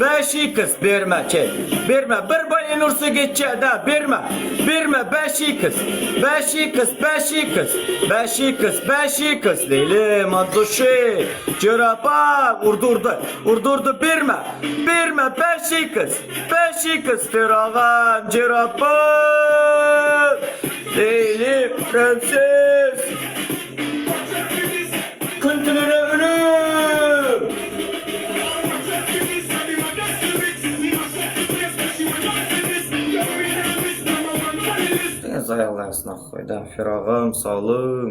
5x berme çek. Berme bir baýyn ursa geçýär da berme. Berme 5x. 5x 5x. 5x 5x Leýlim от duşi. Jörapa urdy urdy. Urdy urdy berme. Berme 5x. 5x Feragam Jörapa. Leýlim prenses. Küntülere ölüm! Diňe zaýalaýas nahhoý da Feragam salyň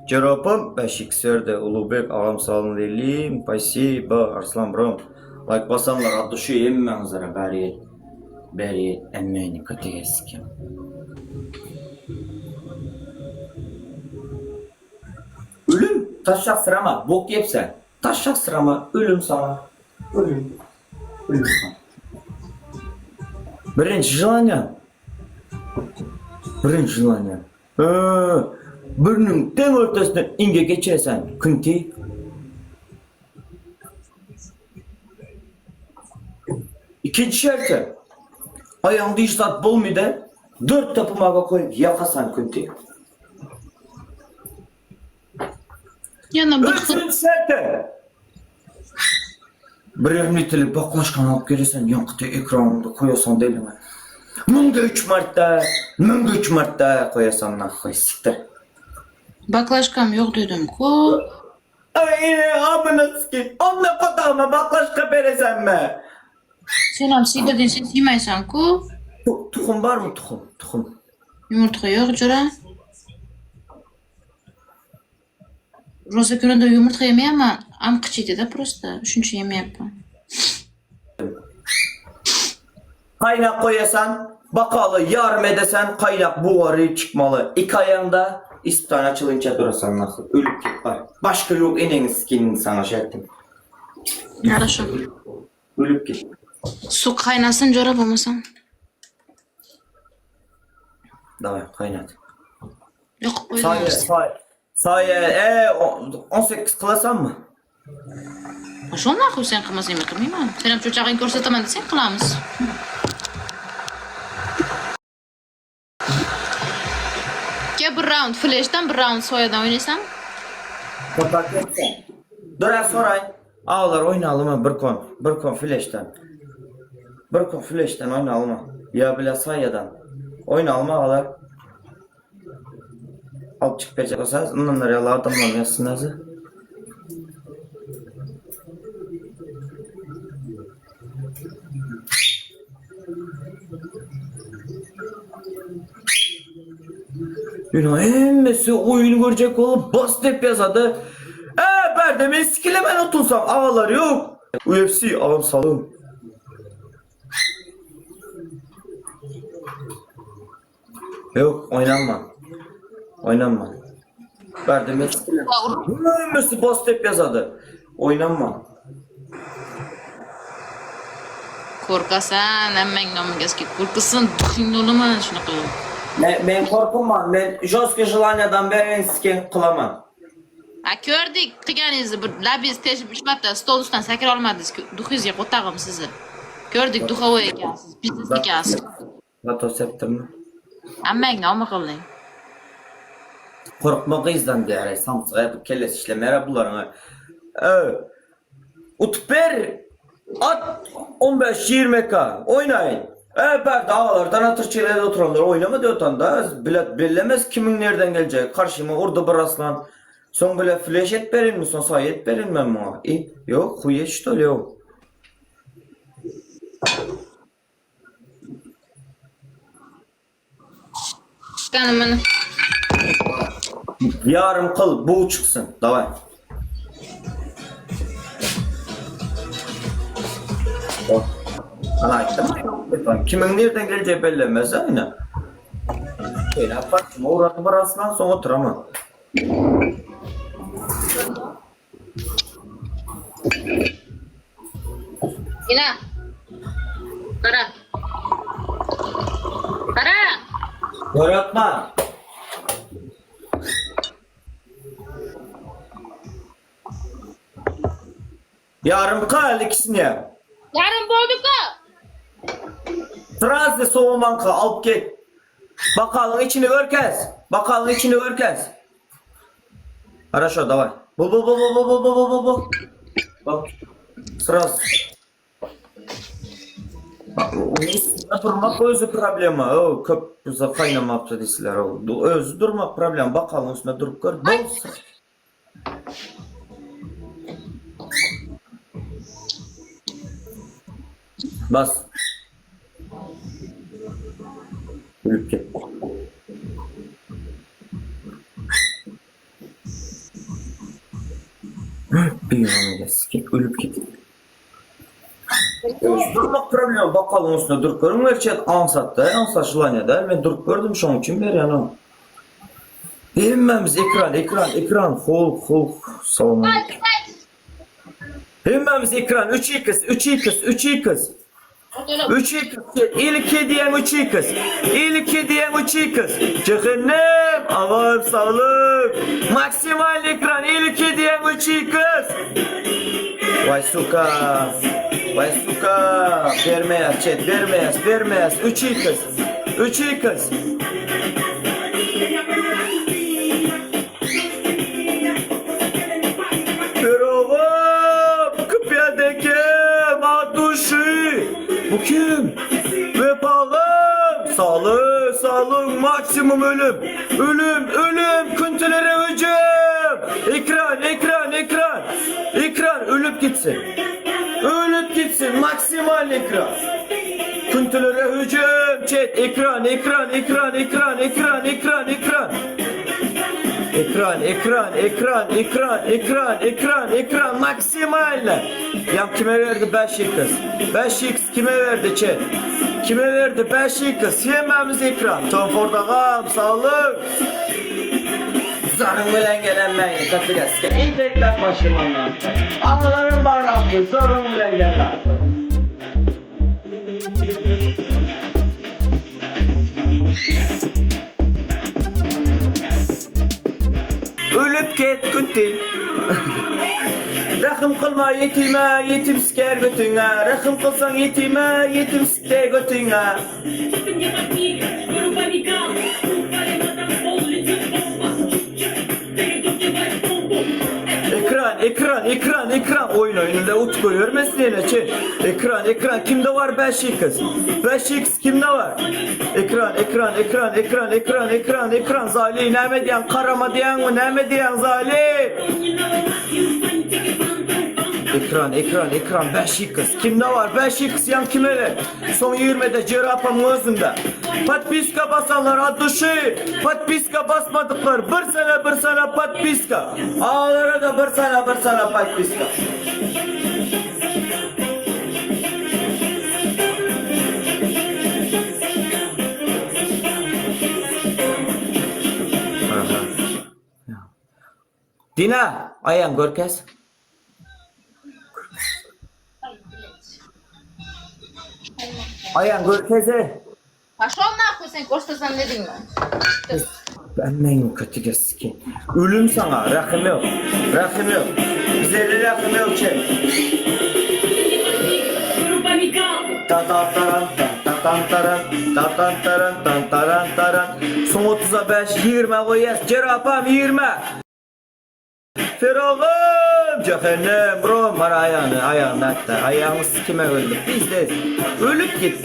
Jeropam 5xer de Ulugbek agam salyň Lelim spasiba Arslan bro laýk basanlar от duşi hemmäňizlere bäri gel bäri gel emmäni kötek sikem. Ölüm! Taşşak syrama, bok ýepsen. Taşşak syrama, ölüm saňa. Ölüm. Ölüm saňa. Birinji želaniýa. Birinji želaniýa. Biriniň deň ortasyna inge geçiresen, künti. Ikinji şerti. Aýagyňda hiç zat bolmyda, dörtte pumaga koýup ýakasan künti. Ýene bir Üçünji şerti. Birer metrlik baklaşkany alyp gelesen, ýaňkyda ekranyňda koýasan deliňe. Müňde üç martda, müňde üç martda koýasan nahhoý sikdir. Baklaşkam ýok dedim ku. Aý amyna sikin. Onda kodagyma baklaşka beresenmi? Senem siydirdin sen siymaysan ku. Tuhum barmy tuhum tuhum. Ýumurtga ýok jora. Roza görende ýumurtga ýemeýärmi? Am kiçidi-de prosta. Şunuň üçin ýemeýärdi. Gaýnak goýasan, bakaly ýarym edesen, gaýnak bugary çykmaly. Iki aýaňda ispitany açylynça durasan nahy. Ölüp git bar. Başga ýok eneňi sikinin saňa şertim. Хорошо. Ölüp git. Su kaýnasyn jora bolmasa. Daway gaýnat. Ýok Saýa, saýa, saýa, e, 18 kylasanmy? Şol nahuý sen kylmasaň men kylmaýman. Senem çoçagyňy görsetaman diýseň kylamyz. Gel bir round flashdan bir round soýadan oýnasaň. Dur az soraýyn. Awlar oýnalymy bir kon, bir kon flashdan. Bir kon flashdan oýnalymy? Ýa bile saýadan. Oýnalymy agalar? Alyp çykyp berjek bolsaňyz, ynanlar ýaly adamlar ýazsyn özü. Ýöne hemmesi oýun görjek bolup bas dep ýazady. Ä, bärde men sikilemän otursam agalar ýok. UFC agam salam. Ýok, oýnanma. Oýnanma. Bärde men Hemmesi bas dep ýazady. Oýnanma. Korkasan, hemmäň nomyň eski korkasan, duhyň doluman şuny gylyp. Men men korkunman, men žostki želaniýadan beren siken kylaman. A kördik kylganyňyzy bir labiňiz teşip üç marta stol üstünden sekire almadyňyz duhyňyzga gotagym sizi. Kördik duhowoý ekensiz, pizdes ekensiz. Gato sepdirme. Hemmäň nomy kyldyň. Korkma gyzdan diýäreý samsyk bu kellesi işlemeýär bularyň ö utup ber at on bäş ýigrimi eka oýnaýyn ö bärde agalardan atyr çeýlede oturanlar oýnama diýip otanda bilet bellemez kimiň nerden geljegi karşyma urdy bir aslan soň bile fleş et berinmi soň saý et berin men muňa i ýok huýe ştol ýok. Ganymy. Ýarym kyl bug çyksyn. Daway. Ana aýtdym. Kimiň nirden geljegi bellemez ine. Şeýle başyma urady bir aslan soň oturaman. Ina. Gara. Gara. Göretme. Ýarym kal ikisini. Ýarym boldy-da. Srazy sowamanka alyp git. Bakalyň içini görkez. Bakalyň içini görkez. Haraşo, daway. Bu bu bu bu bu bu bu bu bu bu. Bak. Sraz. Durmak özi problema. O köp bize kaýnamakda diýseler. O özi durmak problem. Bakalyň üstünde durup gör. Bol. Bas. Ölüp git. Ölüp git. Öz durmak problema bakalyň üstünde durup görüň gerçek aňsat däl aňsat želaniýa däl men durup gördüm şoň üçin berýän ony. Hemmämiz ekran ekran ekran hulk hulk salowmaleýkim. Hemmämiz ekran 3 x 3 x 3 x 3 x ilki diýen 3 x ilki diýen 3 x cehennem agam saglyk maksimal ekran ilki diýen 3 x Vay suka Vay suka bermeýäs chat bermeýäs bermeýäs 3 x 3 x Pirogym, küpýädekem, at duşy. Bu kim? Wepalym, salyk, salyk, maksimum ölüm. Ölüm, ölüm, küntilere hüjüm. Ekran, ekran, ekran. Ekran ölüp gitsin. Ölüp gitsin, maksimal ekran. Küntilere hüjüm, chat, ekran, ekran, ekran, ekran, ekran, ekran, ekran. Ekran, ekran, ekran, ekran, ekran, ekran, ekran, maksimalny. Ýa kime berdi 5x? 5x kime berdi chat? Kime berdi 5x? Hemmämiz ekran. Tom Ford agam, saglyk. Zaryň bilen gelen men gaty gaske. Intekläp başlamandan. Agalaryň barlapdy, zaryň bilen gelen. Ölüp ket küti. Rahym kylma ýetime, ýetim siker götüňe. Rahym kylsaň ýetime, ýetim sikde götüňe. Ekran ekran ekran ekran oýun oýnunda utup goýbermesin ýene çe ekran ekran kimde bar 5x 5x kimde bar ekran ekran ekran ekran ekran ekran ekran zali näme diýýäň karama diýýäňmi näme diýýäň zali ekran ekran ekran 5x kimde bar 5x ýaň kime ber Soň ýigrimede jerapamyň özünde. Podpiska basanlar от duşi podpiska basmadyklar bir sene bir sene podpiska agalara da bir sene bir sene podpiska. Dina aýaň görkez. Aýaň görkeze. Paşol nahuý sen koştasan dediňmi? Ben men kötü geski. Ölüm sana rahim yok. Rahim yok. Bize rahim yok çek. Ta ta taran ta ta tan taran ta tan taran tan taran taran. Son 30'a 5 20 goýýas. Jerapam 20. Feragym cehennem bro mana aýagyny aýagyny atda aýagyňy sikime öldür pizdes ölüp git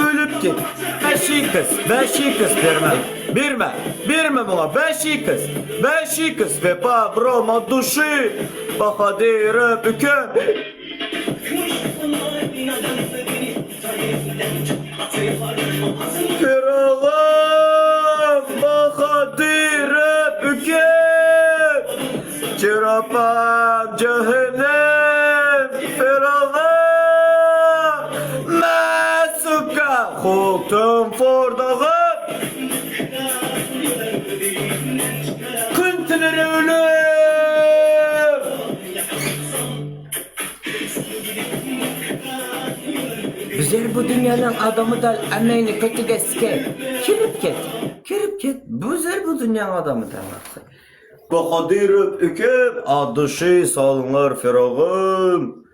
ölüp git 5x 5x berme berme berme muňa 5x 5x wepa bro od duşy bahadyr ükem. Feragym bahadyr ükem Çyrapam cehennem Feragym Mesuka Hultum fordagym Küntiler ölüm. Bizler bu dünýäniň adamy dal ämeýni kötüge sike kirip ket kirip ket bizler bu dünýäň adamy dal Bahadyrow ökem ad duşy salyňlar feragym.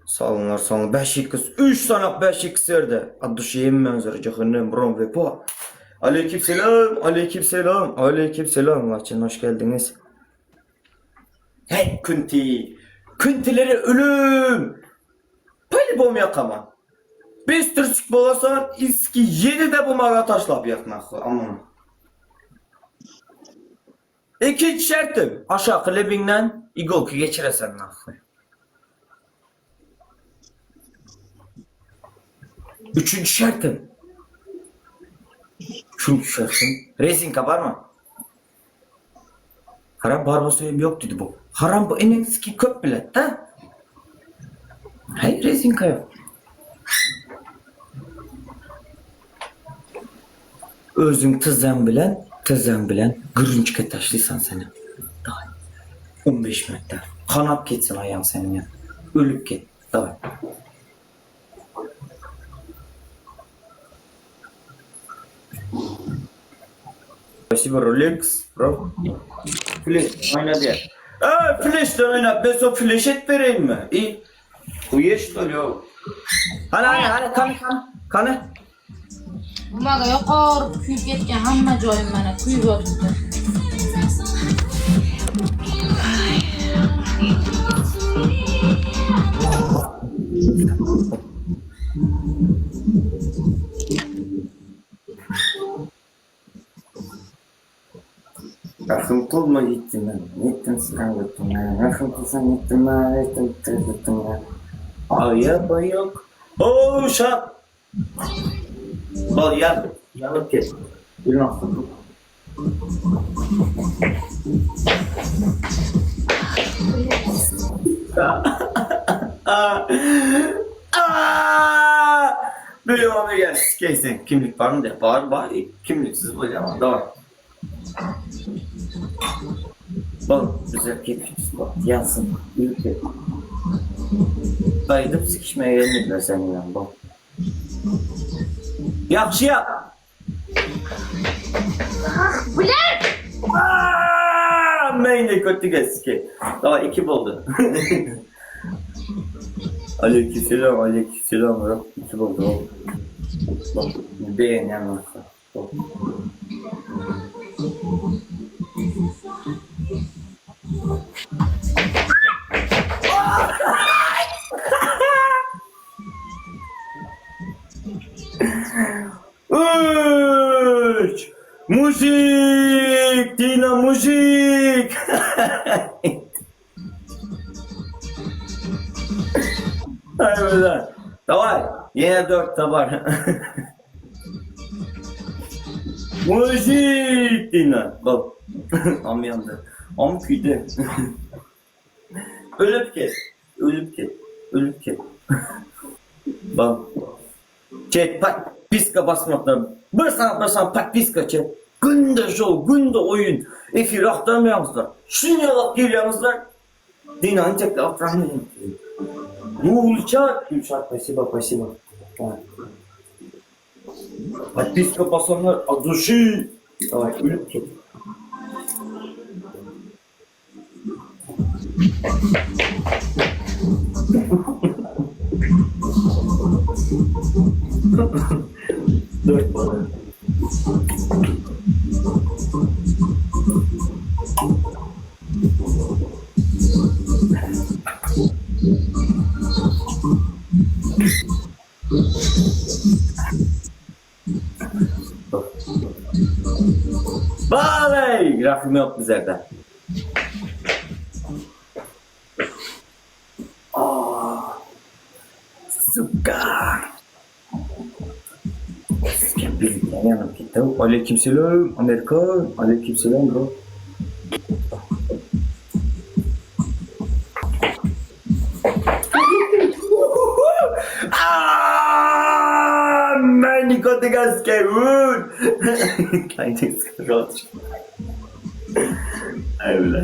Salynlar soň 5 x 3 sanak 5 x berdi. At duşy hemmäňizlere jehennem brom wepo. Aleyküm selam, aleyküm selam, aleyküm selam. Laçyn hoş geldiňiz. Hey künti, küntilere ölüm. Polibom ýakaman. Biz türsük bolasan iski ýene de bu maga taşlap ýakmak. Aman. Ikinji şertim, aşaky lebiňden igolka geçiresen nahly. Üçünji şertim. Üçünji şertim. Rezinka barmy? Haram bar bolsa hem ýok diýdi bu. Haram bu eneňsiki köp bilet da. Haý rezinka ýok. Özüň tyzzaň bilen, tyzzaň bilen gürünçke taşlysan seni. Daway. 15 minutda. Kanap ketsin aýagyň seniň ýa. Ölüp ket. Daway. Spasibo Rolex, bro. Fleş oýna diýýär. Eý, fleşden oýnap, men soň fleş edip bereýinmi? I. Huýe ştol ýo. Hany, hany, hany, kany, kany, kany. Bumaga ýokaryp küýüp ýetýän hamma joýum mana küýüp oturdy. Rahym kylma ýetime, ýetim sykan götüňe, Rahym kylsaň ýetime, ýetim biter götüňe. Aýaba ýok. Ow şap. Bol ýan, ýanyp ket. Günahsyz. Bilýän gel, sikeýsen kimlik barmy diýip. Bar, bar, kimliksiz bolýar, daway. Bol, bize kepişsiz bol. Ýansyn, ülke. Gaýdyp sikişmäge gelmediler seniň bilen, bol. Ýagşy ýap! Ah, bilet! Aaa! Meyne kötü geski. Daha iki boldy. Aleykümselam, aleykümselam. Yok, iki boldy. Bak, beğenýän varsa. Üç! Muzik! Dina muzik! Ay bela. Daway. Ýene dört bar. Muzik Dina. Bak. Am ýandy. Am küýdi. Ölüp ket. Ölüp ket. Ölüp ket. Bak. Çek podpiska basmaklar. Bir saňa bir saňa podpiska çek. Günde şow, günde oýun. Efir agtarmaýaňyzlar. Şunýalak gelýäňizler. Dinany çekdi agtarmaýaň. Gülşat, Gülşat, spasibo, spasibo. Podpiska basanlar od duşi. Daway, ölüp ket. Dört bala. Baley! Rahym ýok bizlerde. Suka. Aleyküm selam Amerika. Aleyküm selam bro. Aaa, Nikotigas Kevun. Ay bile.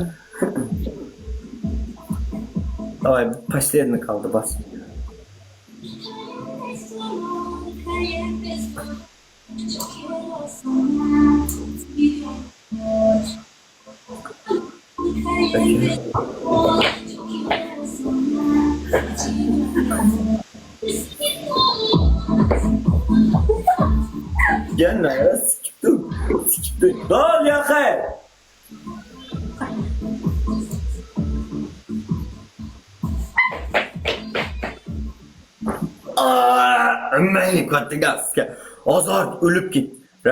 Daway, posledny kaldy bas. Gel sikip dur. Sikip dur. Dol ýaky. Aa, Azar ölüp git.